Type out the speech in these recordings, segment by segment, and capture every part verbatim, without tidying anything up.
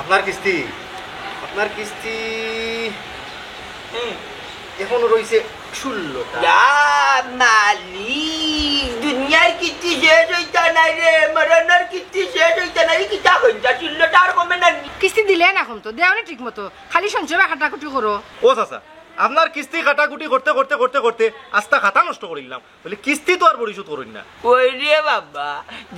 আপনার কিস্তি, আপনার কিস্তি হুম। এখনো রইছে ষোলোটা। ইয়া মালিক, দুনিয়ার কিস্তি শেষ অইতা নাই রে, মরণর কিস্তি শেষ অইতা নাই। ই কিতা কইতা, ষোলোটা আর কমে না নি? কিস্তি দিলে না এখন তো, দেও না ঠিক মতো, খালি সঞ্চয় বা কাটাকুটি করো। ও চাচা, আপনার কিস্তি কাটাকুটি করতে করতে করতে করতে আস্তা খাতা নষ্ট করিলাম। বলে, কিস্তি তো আর পরিশোধ করইন না। ওই রে বাবা,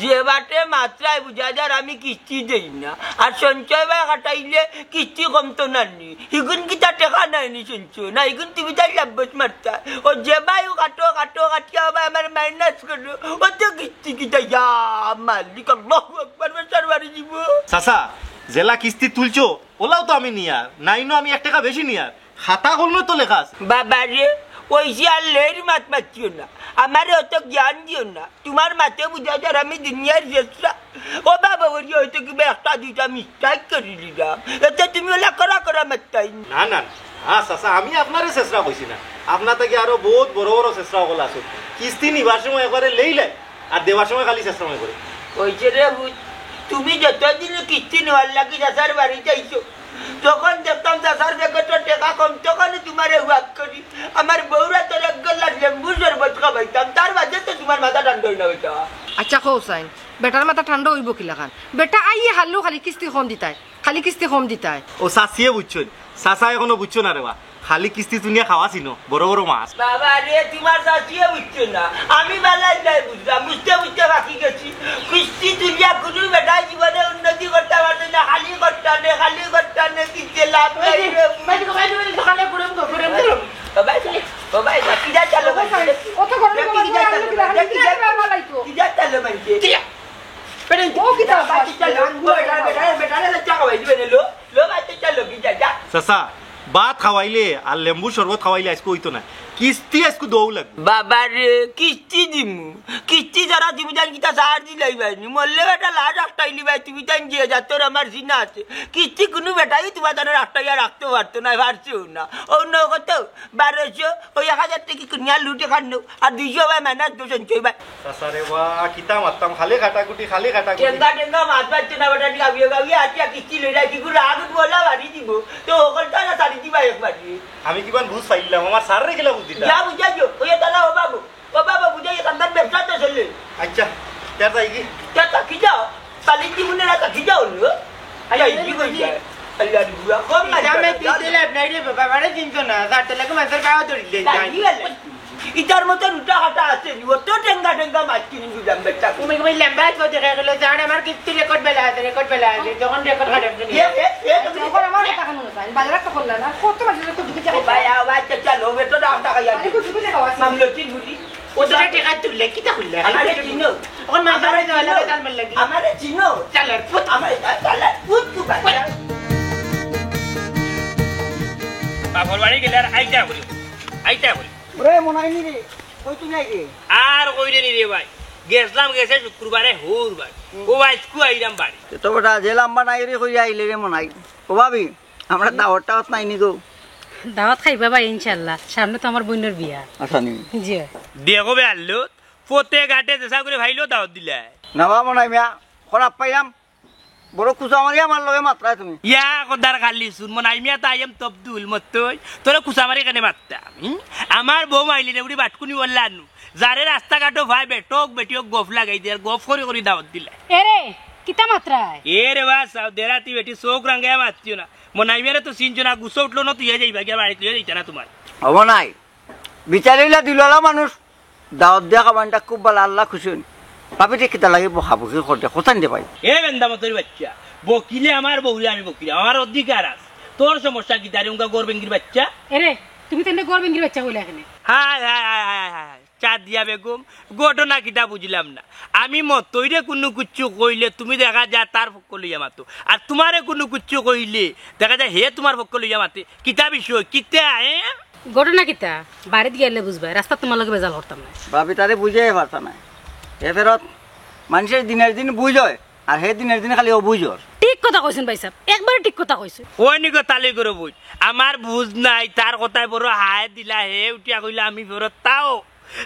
যে বাটে মাতরায় বুঝা যার আমি কিস্তি দেই না, আর সঞ্চয় বা কাটাইলে কিস্তি কমতো না নি। হিগুন কিতা টেকা নাই নি সঞ্চয় না, হিগুন তুমি তাই লাভস মারতা। ও যে ভাই ও কাটো, কাটো, কাটিয়া ও ভাই আমার মাইনাস করো, ও তো কিস্তি কিতা, ইয়া মালিক, আল্লাহু আকবার, বেচার বাড়ি দিব। চাচা, যেলা কিস্তি তুলছো, ওলাও তো আমি নিয়ার, নাইনো আমি এক টেকা বেশি নিয়ার। খাতা কলমে তো লেখা আছে। বাবা রে, ওই যে আর লের মাত মাতিও না, আমারে অত জ্ঞান দিও না। তোমার মাতে বুঝা যার আমি দুনিয়ার শেষরা। ও বাবা, ওই হয়তো কিবা একটা দুইটা মিস্টাইক করি দিলাম, এতে তুমি ওলা করা করা মাততাই। না, না, না, চাচা, আমি আপনারে শেষরা কইছি না। আপনার থাকি আরো বহুত বড় বড় শেষরা অকল আছে। কিস্তি নিবার সময় একবারে লেইলে, আর দেবার সময় খালি শেষরা মনে করে। ওই যে রে বুঝ, তুমি যতদিন কিস্তি নেওয়ার লাগি চাচার বাড়ি যাইছো, তখন দেখতাম চাচার পকেটর টেকা কম, তখনই তোমারে হুয়াক করি আমার বউরা তোর এক গ্লাস লেম্বু শরবত খাবাইতাম, তার বাদে তো তোমার মাথা ঠান্ডা অই না অইতা। আচ্ছা, কও চাইন, বেটার মাথা ঠান্ডা অইবো কিলাখান? বেটা আইয়ে হারলেও খালি কিস্তি কম দিতায়, খালি কিস্তি কম দিতায়। ও চাচিয়ে বুঝছইন, চাচা এখনো বুঝছো না রে বা, খালি কিস্তি তুলিয়া খাওয়া চিনো, বড় বড় মাছ। বাবা রে, তোমার চাচিয়ে বুঝছো না, আমি বালাই নাই বুঝলাম, বুঝতে বুঝতে বাকি গেছি। কিস্তি তুলিয়া কোনো বেটায় জীবনে উন্নতি করতে পারতো না, খালি করতে নে, খালি করতে নে, কিনতে লাভ নাই রে। ও ভাই, ও ভাই, কিতা চালো মানছে? কত গরম দেখি কিতা চালো মানছে? দেখি কিতা চালো মানছে? ও কিতা বেটা, বেটা, বেটা, বেটা, চা খাওয়াই দিবে না, লো, লো, ভাই, তো চলো, কি যা, যা। চাচা, ভাত খাওয়াইলে আর লেম্বু শরবত খাওয়াইলে আইজকু অইতো না। কিস্তি আইজকু দেওউ লাগবো। বাবা রে, কিস্তি দিমু। কিস্তি ছাড়া তুমি তান কিতা সার দিলাই ভাই নি? মরলে বেটা লাশ আটকাইলি ভাই, তুমি তান যে যা, তোর আমার জিনা আছে। কিস্তি কোনো বেটাই তোমার তান আটকাইয়া রাখতে পারতো না, পারছেও না। অন্য কত? বারোশো, ওই এক হাজার টেকা কুনিয়া লুটে খান নেও। আর দুইশো ভাই মাইনাস দুশো সঞ্চয় ভাই। চাচা রে বা, কিতা মারতাম, খালি কাটাকুটি, খালি কাটাকুটি। টেঙ্গা টেঙ্গা মাত মারতো না বেটা, নি গাবিয়ে গাবিয়ে আটিয়া কিস্তি লইরা কি করে আগুন বলা বাড়ি দিব, তো হকলতা না সারি দিবা একবারে। আমি কিমান বুঝ পাইলাম, আমার স্যাররে কিলা বুঝ দিতা? যা বুঝাইও, ওই তালা ও বাবু, ও বাবা বুঝাইও, তার ব্যবসা তো চলে। আচ্ছা, তে যাই কি? তে তা কি যাও? পালিত জীবনে রাখা কি যাও লো? আরে, এই কি কইছে? আল্লাহ রে, বুয়া, কম মারি ইটা আমি পারে, দিতে লাভ নাই রে বাবা, আমারে চিনতো না। যার তো লাগে মাথার পাও ধরিলে না, যায়। কি গেলে? ইটার মতো রুটা হাটা আছে নি? ও তো টেঙ্গা টেঙ্গা মাছ কিনে দিলাম বেটা। তুমি, তুমি লম্বা আছো দেখা গেল, জান আমার কিস্তি রেকর্ড বেলা আছে, রেকর্ড বেলা আছে। যখন রেকর্ড খারাপ করে। এ, এ, এ, তুমি যখন আমার কথা কানো না, বাজার তো করলা না, কত মাছ তো ঢুকে ও যায়। ভাই, আ, ভাই, চা, চা, লো, বেটা, দাম টাকা আরে, ইয়ার। কত ঢুকে যায়, আওয়াজ। মামলো কি বুঝি? ও তো টেকা তুললে, কিতা করলে? আমারে চিনো? ওর মা আমারে বাবারে দেওয়া চিনো? লাগে, তার মেয়ের লাগি। আমারে চিনো? চালার পুত। আমারে চা-, চালার পুত, তুই বাচ্চা। বাপর বাড়ি গেলে আর আইতা করি, আইতা করি। ওরে, মনাই নি রে, কই তুমি আইরে? আর কইরে নি রে ভাই, গেছলাম গেছে শুক্রবারে হৌর ভাই। হুম। ও ভাই, আইজকু আইরাম বাড়ি। তো বেটা, যে লাম্বা নাই রে, কই আইলে রে মনাই? ও ভাবি, আমরা দাওয়াত টাওয়াত নাই নি গো? দাওয়াত খাইবা ভাই ইনশাআল্লাহ, সামনে তো আমার বইনর বিয়া। আচ্ছা নি? জি। দেখো বে আল্লু, পথে ঘাটে যেসা করে ভাইলো দাওয়াত দিলায়। না বা মনাই মিয়া, খারাপ পাইলাম। বড় কুচা মারি আমার লগে মাতরায় তুমি। ইয়া কদার খালি শুন, মনাই মিয়া তো আইয়াম তবদুল মতই, তোরে কুচা মারি কেনে মারতাম, হুম? আমার বউ মাইলি রে উড়ি বাটকুনি বললা নু, যারে রাস্তাঘাটো ভাই বেটক বেটিও গফ লাগাই দে, আর গফ করি করি দাওয়াত দিলায়। এরে, কিতা মাতরায়? এ রে বা, সাউদেরাতি বেটি চোখ রাঙ্গাইয়া মাতিও না। মনাই মিয়ারে তো চিনছো না, গুসা উঠলো না, তুই যাইবা গিয়া বাড়িত লইয়া যাইতা না তোমার। হব নাই। বিচারিলা দিলওয়ালা মানুষ, দাওয়াত দিয়া খাবানটা খুব ভালা, আল্লাহ খুশি হইন। ভাবি ঠিক কিতা লাগে বকাবকি করতে, কোথান দে ভাই? এ বেন্দা মতর বাচ্চা, বকিলে আমার বউরে আমি বকিলাম, আমার অধিকার আছে। তোর সমস্যা কিতা রে, উনকা গর বেঙ্গির বাচ্চা? এরে, তুমি তেনে গর বেঙ্গির বাচ্চা কইলা কেনে? হায়, হায়, হায়, হায়, হায়, হায়। চাঁদিয়া বেগম, ঘটনা কিতা বুঝলাম না। আমি মতইরে কুনু কিচ্ছু কইলে তুমি দেখা যায় তার পক্ষ লইয়া মাতো, আর তোমারে কুনু কিচ্ছু কইলে দেখা যায় হে তোমার পক্ষ লইয়া মাতে। কিতা বিষয়? কিতা, এ? ঘটনা কিতা? বাড়িত গেলে বুঝবায়, রাস্তাত তোমার লগে বেজাল করতাম না। ভাবি তারে বুঝাই পারতা না। এ ফেরত মানুষের দিনের দিন বুঝ হয়, আর হে দিনের দিন খালি অবুঝ অর। ঠিক কথা কইছইন ভাইসাব, একবারে ঠিক কথা কইছইন। ওই নিগো তালি করে বুঝ, আমার বুঝ নাই, তার কথায় বড় হায় দিলা, হে উঠিয়া কইলা আমি ফেরত তাও,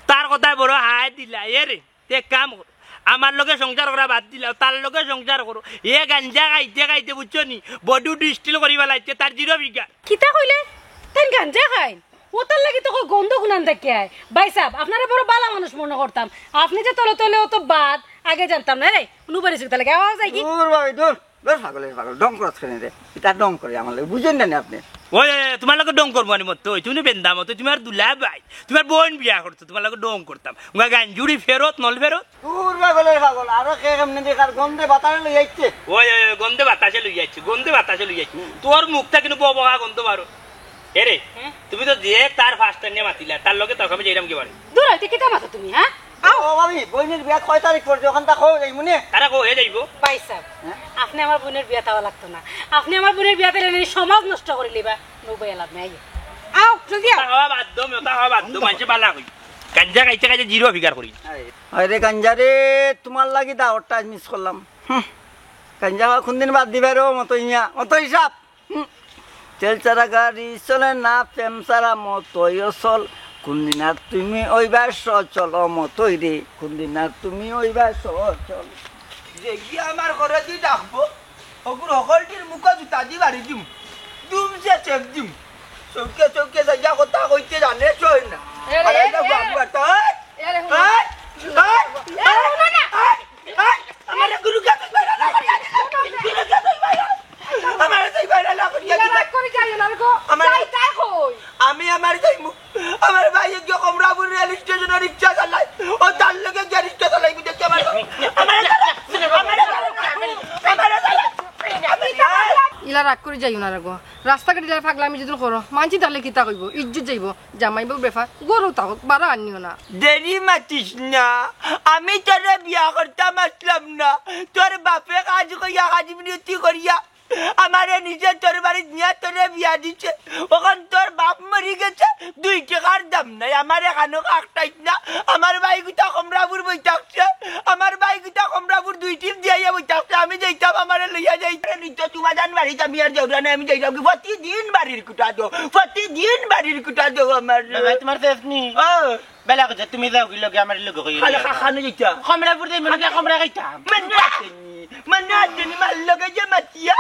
তার কথায় বড় হায় দিলা, এ রে। তে কাম কর, আমার লগে সংসার করা বাদ দিলাও, তার লগে সংসার করো। এ গাঞ্জা খাইতে খাইতে, বুঝছো নি, বডি উডি স্টিল করি ফালাইছে, তার জিরো ফিগার। কিতা কইলে? তাইন গাঞ্জা খাইন? ওটার লাগি তো গন্ধ গুনান দেখে আয়। ভাই সাহেব, আপনারে বড় বালা মানুষ মনো করতাম। আপনে যে তলে তলে অত বাদ, আগে জানতাম না রে। নুবারি সুতা লাগে, আওয়াজ আই কি? দূর ভাই, দূর। দূর পাগলের পাগল, ঢং করছ কেনে রে? ইতা ঢং করে আমার লগে, বুঝইন না নি আপনে? ওই, ওই, ওই, তুমার লগে ঢং করমু নি মত, ওই, তুমি বেন্দা মত, তুমার দুলা ভাই, তুমার বইন বিয়া করতো, তুমার লগে ঢং করতাম। উগা গাঞ্জুরি ফেরত, নল ফেরত। দূর পাগলের পাগল, আরো কে কেমনে দেখার গন্ধে বাতাসে লই আইছে। ওই, ওই, ওই, গন্ধে বাতাসে লই আইছে, গন্ধে বাতাসে লই আইছে। তোর মুখটা কিন্তু ববকা গন্ধ বারো। এরে, হ্যাঁ? তুমি তো যে তার ফার্স্ট টাইম নিয়ে মাতিলা, তার লগে তর্ক আমি যাইরাম কি বারে? দূর হইতে কিতা মাতো তুমি, হ্যাঁ? আও। ও ভাবি, বইনের বিয়া কয় তারিখ পড়ছে? ওখান তা কও, যাইমু নে। তারা কও, হে যাইবো। ভাই সাহেব, হ্যাঁ? আপনে আমার বইনের বিয়া তাওয়া লাগতো না। আপনে আমার বইনের বিয়া তাইলে নি সমাজ নষ্ট করি লিবা। নৌবাই আলাপ নাই। আও, জলদি আও। তা হওয়া বাদ দো, তা হওয়া বাদ দো, মানষে বালা কই। গাঞ্জা খাইতে খাইতে জিরো ফিগার করি। আরে গাঞ্জা রে, তুমার লাগি দাওয়াতটা আজ মিস করলাম। হুম। গাঞ্জা খাওয়া কোনদিন বাদ দিবা রে, মতো ইয়া, মতো হিসাব। হুম। তেল ছাড়া গাড়ি চলে না, প্রেম ছাড়া মতই অচল। কোনদিন আর তুমি অইবা সচল, ও মতই রে, কোনদিন আর তুমি অইবা সচল। যে গিয়া আমার ঘরে দি ডাকবো, হগুর হকলটির মুখো জুতা দি বাড়ি দিমু। দুম সে চেক দিমু। চউখে চউখে যাইয়া কথা কইতে জানে সই না। এ রে, আর আইলা এ, বাবু আর তো, এ রে, হুনো। এই, এই, এ, হুনো না। এই, এই, আমারে গুরু কে তুই বাইরে না করিয়া দিস। গুরু কে তুই বাইরে। আমারে তুই বাইরে না করিয়া ইলা দিস। রাগ করি যাইও না রে গো। আমার যাই তাই কই। আমি আমার যাইমু। আমার ভাই গিয়া কমলাপুর রেল স্টেশনে রিক্সা চালায়। ও তার লগে গিয়া রিক্সা চালাইবি দেখি আমার। আমারে চালা, আমারে চালা, আমারে চালা। ইলা রাগ করি যাইও না রে গো। রাস্তাঘাটে ইলা পাগলামি যদি করো, মানষে দেখলে কিতা কইবো? ইজ্জত যাইবো। জামাই বউর ব্যাপার, গরু তাও বারো আনিও না। দেরি মাতিস না, আমি তোরে বিয়া করতাম আসলাম না। তোর বাপে কাজ কইয়া, কাজ বিরতি করিয়া আমারে নিজে তোর বাড়িত নিয়া তোরে বিয়া দিছে। অখন তোর বাপ মরি গেছে, দুই টেকার দাম নাই। আমারে কানো কাকটাইত না। আমার ভাই গুতা কমলাপুর বই থাকছে, আমার ভাই গুতা কমলাপুর দুই টিপ দিয়া বই থাকছে। আমি যাইতাম, আমারে লইয়া যাইতাম। নিত্য তোমার জান বাড়িত আমি আর যাওরা না, আমি যাইতাম কি প্রতিদিন বাড়ির কুটা দেও, প্রতিদিন বাড়ির কুটা দেও আমার। বাবা, তোমার শেষ নি? ও। বেলা কথা, তুমি যাও কি লগে, আমার লগে কই খালি লগে। খা-, খানো যাইতা? কমলাপুর যাই, মনে হয় কমলা খাইতাম। মনে আছে নি? মনে আছে নি? মার লগে যে মাতিয়া,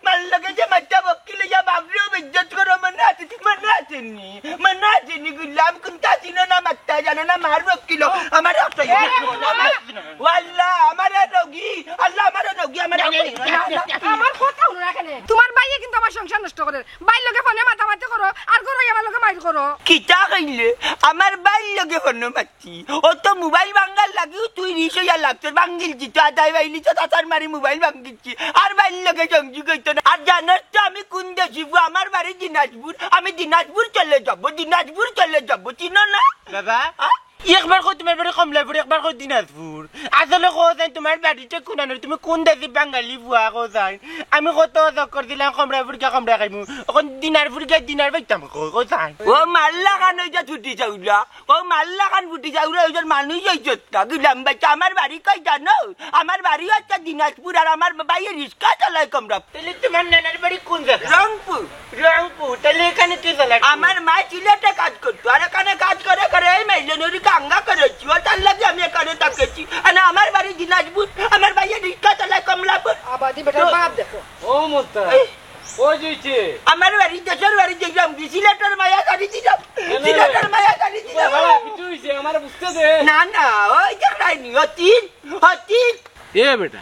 মার লগে যে মাতিয়া বক্কি লইয়া বাপরেও বেইজ্জত করো, মনে আছে নি? মনে আছে নি? মনে আছে নি? গুলাম কুন্তা চিনো না, মাত্তা জানো না, মার বক্কি লো। আমার একটা এ, এ, এ, ওয়াল্লাহ, আমারে নগি, আল্লাহ আমারে নগি, আমারে না, না, না, না, না। আমার কথা হুনো না কেনে? তোমার ভাইয়ে কিন্তু আমার সংসার নষ্ট করের। ভাইর লগে ফোনে মাতামাতি করো, আর করো আমার লগে মাইর করো। কিতা কইলে? আমার ভাইর লগে ফোনে মাতি। ও তো মোবাইল ভাঙ্গার লাগিও তুই রিস অইয়া লাগছস। ভাঙ্গিলছি তো আদায় বাইলি তো তাতার মারি মোবাইল ভাঙ্গিলছি। আর ভাইর লগে সংযোগ অইতো না। আর জানোস তো আমি কোন দেশি ফুয়া? আমার বাড়ি দিনাজপুর। আমি দিনাজপুর চলে যাব, দিনাজপুর চলে যাব। চিনো না? বাবা, আ? একবার কও তোমার বাড়ি কমলাপুর, একবার কও দিনাজপুর। আসলে কও যাইন তোমার বাড়িটা কোনানো, তুমি কোন দেশি বাঙালি ফুয়া কও যাইন? আমি কত চক্কর দিলাম কমলাপুর গিয়া কমলা খাইমু, অখন দিনাজপুর গিয়া দিনার পাইতাম কও, কও যাইন। ও মাল্লা খান ওই যে ছুটি চাউলা, ও মাল্লা খান ফুটি চাউলা, ওই যে মানুষ ওই চোদ্দটা গুলাম বাইচ্চা, আমার বাড়ি কই জানো? আমার বাড়ি হচ্ছে দিনাজপুর, আর আমার বাইয়ে রিক্সা চালায় কমলা। তাহলে তোমার নানার বাড়ি কোন জায়গা? রংপুর। রংপুর, তাহলে এখানে কে চালায়? আমার মা সিলেটে কাজ করতো, আর এখানে কাজ করে করে এই মাইজনরি কাঙ্গা করেছি, ও তার লাগি আমি এখানে থাকেছি। আর না, আমার বাড়ি দিনাজপুর, আমার বাইয়ে রিক্সা চালায় কমলাপুর। আবাদি বেটার তো বাপ দেখো। ও মোস্তাক, এই ওই যে হইছে। আমার বাড়ি, দেশের বাড়ি দেখলাম কি, সিলেটের মায়া জানি দিলাম, কেন রে? সিলেটের মায়া জানি দিলাম। বাবা, কিছু হইছে, আমারে বুঝতে দে। না, না, ওই দেখলাই নি, ও তিন, ও তিন। এ বেটা,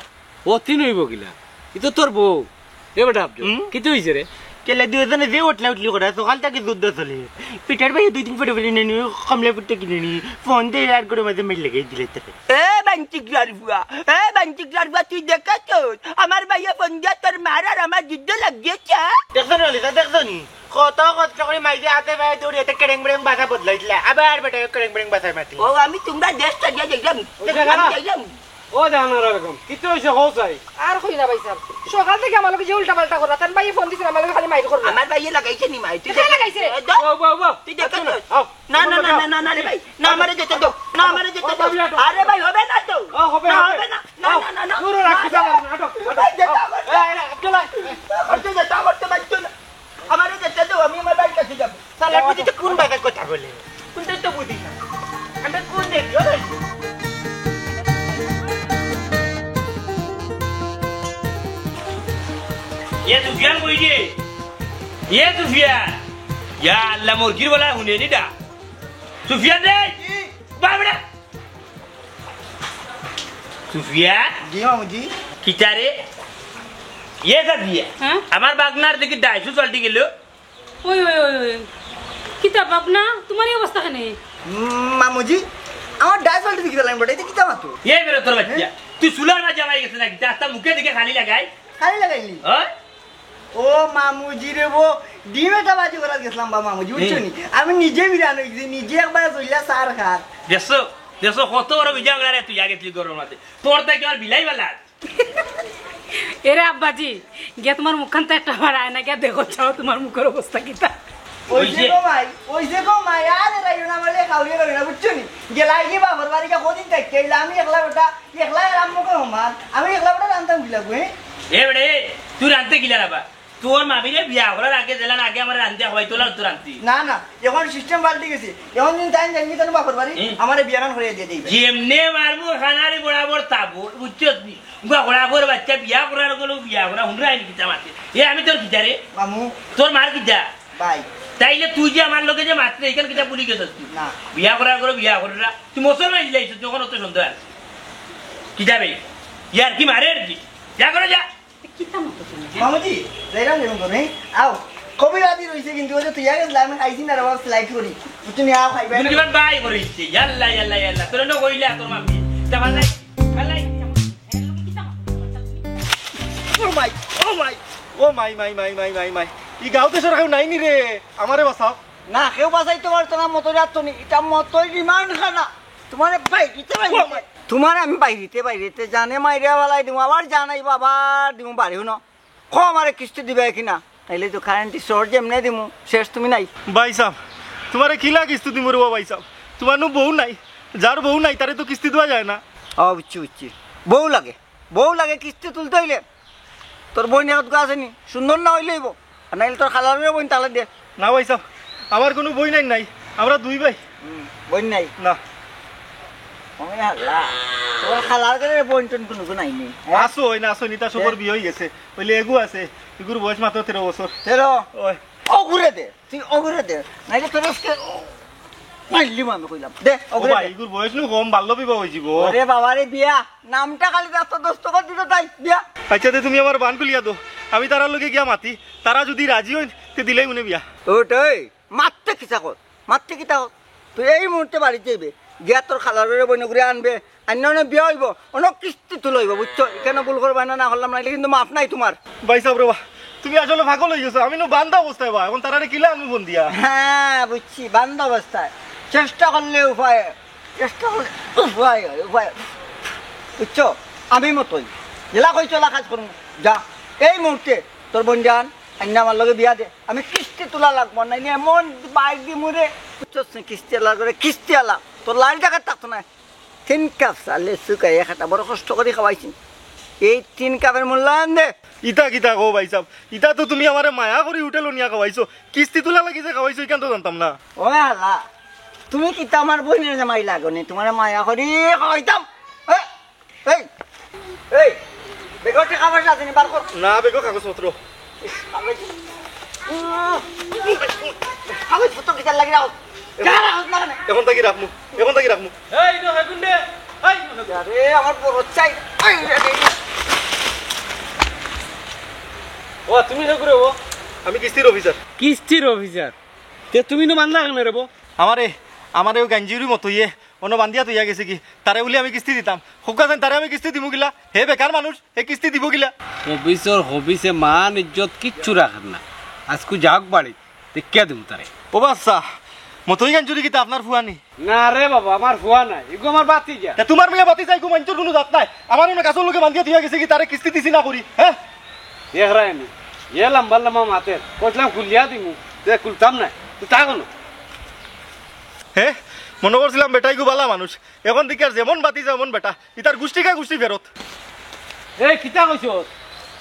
ও তিন হইব কিলা? ই তো তোর বউ। এ বেটা আব্দুল, হুম? কিতা হইছে রে? কেলে দুইজনে যে উঠলা উঠলি করে, সকাল থাকি যুদ্ধ চলে। পিঠার ভাই দুই দিন পরে পরে নেনি, কমলা পিঠা কিনে নি। ফোন দে আর করে মাঝে মেল লেগে দিলে তোকে। এ বাঞ্চিকলার ফুয়া, এ বাঞ্চিকলার ফুয়া, তুই দেখছস? আমার ভাইয়ে ফোন দিয়া তোর মার আর আমার যুদ্ধ লাগিয়েছে। দেখছো নি, লিজা, দেখছো নি? কত কষ্ট করে মাইজে হাতে পায়ে দৌড়ি এতে কেরেং বেরেং ভাষা বদলাইছিলা। আবার বেটা কেরেং বেরেং ভাষায় মাতি। ও, আমি তোমরা দেশ ছাড়িয়া যাইলাম। ওই যে আমি না। যাইলাম। ও জানো না এরকম। কিতা হইছে, হো চাই। আর কই না ভাই সাহেব। সকাল থাকি আমার লগে যে উল্টা পাল্টা কররা, তার ভাইয়ে ফোন দিছে, আমার লগে খালি মাইর কররা। আমার ভাইয়ে লাগাইছে নি মাইর? তুই কে দেখ। লাগাইছে? এ, দেখ। বাহ, বাহ, বাহ। তুই দেখ। আচ্ছা না, আও। না, না, না, না, না, না রে ভাই। না, আমারে যেতে দাও। না, আমারে যেতে দাও। আরে ভাই, হবে না তো। ও, হবে, না, হবে। হবে না। না, আও। না, না, না। দূরে রাখতে পারো না। আটো, আটো। ভাই, যেতে আও। হবে। এই, এই, আব্দুল্লাহ। করতে যেতে, করতে পারতো না। আমারে যেতে দাও, আমি আমার ভাইর কাছে যাবো। শালার বুদ্ধি তো কোন ভাষায় কথা বলে? কোনটাই তো বুঝি না। আমরা কোন দেশ, ও ভাই? এ সুফিয়ান, ইয়া আল্লাহ, মুরগির বলা হুনে নি দা। সুফিয়ান রে, বাবা বেটা। সুফিয়ান? জি মামুজি। কিতা রে? এ সাফিয়া, হ্যাঁ? আমার বাগনার দেখি ডাইসু চলতে গেল। ওই, ওই, ওই, ওই। কিতা বাগনা? তোমার এই অবস্থা কেনে? উম, মামুজি, আমার ডাইস পাল্টি দেখি পেলাম বেটা, এটা কিতা মাতো? এই বেরো তোর বাচ্চা। হ্যাঁ? তুই চুলার মাঝে জামাই গেছে নাকি? তা আস্তা মুখে দিকে খালি লাগাই। খালি লাগাইলি? হ্যাঁ? ও মামুজি রে বো, ডিম এটা বাজি করার গেছিলাম বা মামুজি, বুঝছো হুম। নি? আমি নিজে বিরান হয়ে গেছি, নিজে একবার চইলা সার খার। দেখছো, দেখছো কত বড় বিজা আমরা রে, তুই আগে তুই গরম আছে। তোর তাই কি আমার বিলাই বালা? এরে আব্বাজি, গিয়া তোমার মুখখান তো একটা বার আয়না গিয়া দেখো চাও, তোমার মুখের অবস্থা কিতা? ওই যে ওই যে গো মাই, ওই যে গো মাই, আরে রাইও না বলে খাওয়াইয়া রইও না, বুঝছো নি? গেলাই গিয়ে বাবার বাড়ি গিয়া কদিন থাকি আইলা, আমি একলা বেটা, একলা আর আম্মুকে সমান, আমি একলা বেটা রান্তাম কিলা গো, হ্যাঁ? এ বেটা, এ, তুই রানতে কিলা রাবা? তোর মামিরে বিয়া করার আগে যেলান আগে আমার রান্তে খাওয়াই তোলা তো রান্তি। না, না, এখন সিস্টেম পাল্টি গেছে। এখন দিন টাইম জানি তার বাপর বাড়ি, হুম। আমারে বিয়াখান করে দিয়ে দিবে। যেমনে মারবো খানারে বরাবর তাবো, বুঝছস নি? উগা বরাবর বাচ্চা বিয়া করার গেলো বিয়া করা, হুনরা আইনি কিতা মাতে। এ আমি তোর কিতা রে? মামু। তোর মার কিতা? ভাই। তাইলে তুই যে আমার লগে যে মাতলে, এখান কিতা ভুলি গেছস তুই? না। বিয়া করার গেলো বিয়া করার, তুই মুসলমান ইলাইছস, তুই এখন অত সন্দেহ আর। কিতা বে? ইয়ার কি মারে আর কি? যা করে যা। কিতা মতো তুমি? মামুজি, যাইরাম যেমন করে, আও। কবির আদি রইছে কিন্তু ওই যে তুই আগে লামে খাইছি না রে বাবা, স্লাইড করি। তুমি আও খাইবে। তুমি কিমান বাই করিছে? ইয়াল্লা, ইয়াল্লা, ইয়াল্লা। তোর না কইলা তোর মামি। তা ভালাই, ভালাই। ও মাই, ও মাই, ও মাই, মাই, মাই, মাই, মাই, মাই। ই গাঁওতে সরকার নাই নি রে, আমারে বাঁচাও। না, কেউ বাঁচাইতে পারতো না, মতো যাচ্ছ নি। এটা মতোই রিমান্ড খানা। তোমারে বাইরিতে বাইরিতে। তোমারে আমি বাইরিতে বাইরিতে জানে মাইরে বালাই দিমু, আবার জানাই বাবা দিমু বাড়ি হুনো। কো আমারে কিস্তি দিবে কি না? নাইলে তো কারেন্ট শর্ট যেমনে দিমু, শেষ তুমি নাই। ভাই সাহেব, তোমারে কিলা কিস্তি দিমু রে ভাই সাহেব? তোমার নু বউ নাই, যার বউ নাই তারে তো কিস্তি দেওয়া যায় না। ও বুঝছি, বুঝছি, বউ লাগে, বউ লাগে কিস্তি তুলতে হইলে। তোর বইন এগত গা আছে নি? সুন্দর না হইলে হইব। আর নাইলে তোর খালার মেয়ে বইন তাহলে দে। না ভাই সাহেব, আমার কোনো বইন নাই, নাই। আমরা দুই ভাই। হুম, বইন নাই? না। ওই আল্লাহ, তোর খালার ঘরে বইন টইন কোনো নাই নি, হ্যাঁ? আসো, ওই না আসো, নিতা সবর হ্যাঁ। বিয়ে হয়ে গেছে। ওইলে এগু আছে, এগুর বয়স মাত্র তেরো বছর। তেরো? ওই। ও ঘুরে দে, তুই ও ঘুরে দে। নাইলে তোর আজকে মাইলি আমি কইলাম। দে, ও ও ঘুরে ভাই, দে। এগুর বয়স নু কম, বাল্য বিবাহ হয়ে যাব। ওরে বাবা রে বিয়া, নামটা খালি দস্ত দস্ত করে দিতে তাই, বিয়া। আচ্ছা, তে তুমি আমার বান খুলিয়া দো, আমি তারার লগে গিয়া মাতি, তারা যদি রাজি হইন, তে দিলাই মনে বিয়া। ওটাই, মারতে কিতা কর, মারতে কিতা কর। তুই এই মুহূর্তে বাড়িত যাইবে, গিয়া তোর খালার বইন ঘুরে আনবে, আইন না বিয়া হইব, অনেক কিস্তি তুলা হইব, বুঝছো? এখানে ভুল করবা না, না করলাম না, এটা কিন্তু মাফ নাই তোমার। ভাই সাহেব রে বা, তুমি আসলে পাগল হয়ে গেছো, আমি নু বান্ধা অবস্থায় বা, এখন তারারে কিলা আমি ফোন দিয়া। হ্যাঁ, বুঝছি, বান্ধা অবস্থায়। চেষ্টা করলে উপায়, চেষ্টা করলে উপায় হয়, উপায়। বুঝছো? আমি মতোই। যেলা কই চলা কাজ করুন, যা। এই মুহূর্তে তোর বোন জান, আইন না আমার লগে বিয়া দে। আমি কিস্তি তুলা লাগবো না, এমন বাইক দি মুরে। বুঝছস নি? কিস্তি আলা করে, কিস্তি আলা। তোর লাইফ জায়গা থাকতো না। তিন কাপ চালে শুকাই এক আটা বড় কষ্ট করি খাওয়াইছি। এই তিন কাপের মূল্যায়ন দে। ইতা কিতা কও ভাই সাহেব? ইতা তো তুমি আমারে মায়া করি হোটেলো নিয়া খাওয়াইছো। কিস্তি তুলা লাগি যে খাওয়াইছো, ইখান তো জানতাম না। ও আল্লাহ, তুমি কিতা আমার বইনের জামাই লাগো নি? তোমারে মায়া করি খাওয়াইতাম। এ, এই, এই, বেগর টেকা পয়সা আছে নি? বার কর। না, বেগর কাগজপত্র। কাগজ। উম, কাগজপত্র কিতার লাগি রাখো? যা রাখো না কেনে? এখন থাকি রাখমু, এখন থাকি রাখমু। এই, ইনো হেগুন দে। এই, ইনো হেগুন। আরে, আমার বড় চাই। এই, এই, এই। ও, তুমি হেগুরে ও? আমি কিস্তির অফিসার। কিস্তির অফিসার? তে তুমি নু বান্ধলা কেনে রে বো? আমারে, আমারে ও গাঞ্জিউরি মতো ইয়ে, অনো বান্ধিয়া থইয়া গেছে কি? তারে বুলি আমি কিস্তি দিতাম। খোকা যেন তারে আমি কিস্তি দিমু কিলা? হে বেকার মানুষ, হে কিস্তি দিব কিলা? হবিসর হবিসে মান ইজ্জত কিচ্ছু রাখের না। আজকু যাউক বাড়ি, দেখিয়া দিমু তারে। ও বাচ্চা, মতই গাঞ্জুরি কিতা আপনার ফুয়া নি? না রে বাবা, আমার ফুয়া নায়, ইগু আমার ভাতিজা। তা তোমার মিয়া ভাতিজা, ইগু মাইনষর কুনু জাত নায়। আমার অনো গাছর লগে বান্ধিয়া থইয়া গেছে কি, তারে কিস্তি দিছি না করি, হ্যাঁ? দেখরায় নি, এ লাম্বা লাম্বা মাতের, কইছলাম খুলিয়া দিমু, তে খুলতাম নায়, তুই থাক অনো। হে, মনো করছিলাম বেটা ইগু বালা মানুষ, এখন দেখি আর যেমন ভাতিজা অমন বেটা, ইতার গুষ্টি খায় গুষ্টি ফেরত। এ, কিতা কইছস?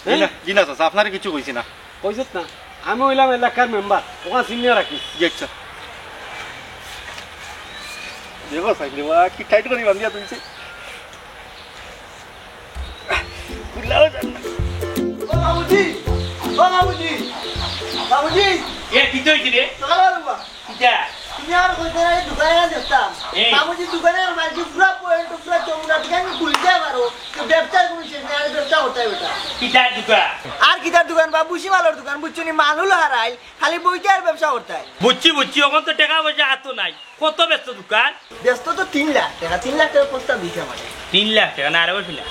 জি না, জি না চাচা, আপনারে কিচ্ছু কইছি না। কইছস না? আমি অইলাম এলাকার মেম্বার, অখান চিনিয়া রাখিস। জি আচ্ছা। দেখো সাইন দেওয়া, কি টাইট করি বান্ধিয়া তুলছে। খুললাও যায় না। ও বাবুজি, ও বাবুজি। বাবুজি, এ, কিতা অইছে রে? সকালে বাবু। কিতা? তুমি আর কইতে না, এই দোকানে গেছিলাম। এ। বাবুজি, দোকানে আমার যে পুরা পয়েন্ট, পুরা চমড়া, দোকান খুলতে পারো। তো ব্যবসার কোনো শেষ নাই, আর ব্যবসা করতে হবে এটা। কিতার দোকান? আর কিতার দোকান বা? ভুসি মালর দোকান, বুঝছো নি? মাল উল হারাইল, খালি বইতে আর ব্যবসা করতে হয়। বুঝছি, বুঝছি, অখন তো টেকা পয়সা আতো নাই। কত বেচছো দোকান? বেচতো তো তিন লাখ টেকা, তিন লাখ টেকা প্রস্তাব দিছে আমারে। তিন লাখ টেকা না, আরো বেশি না।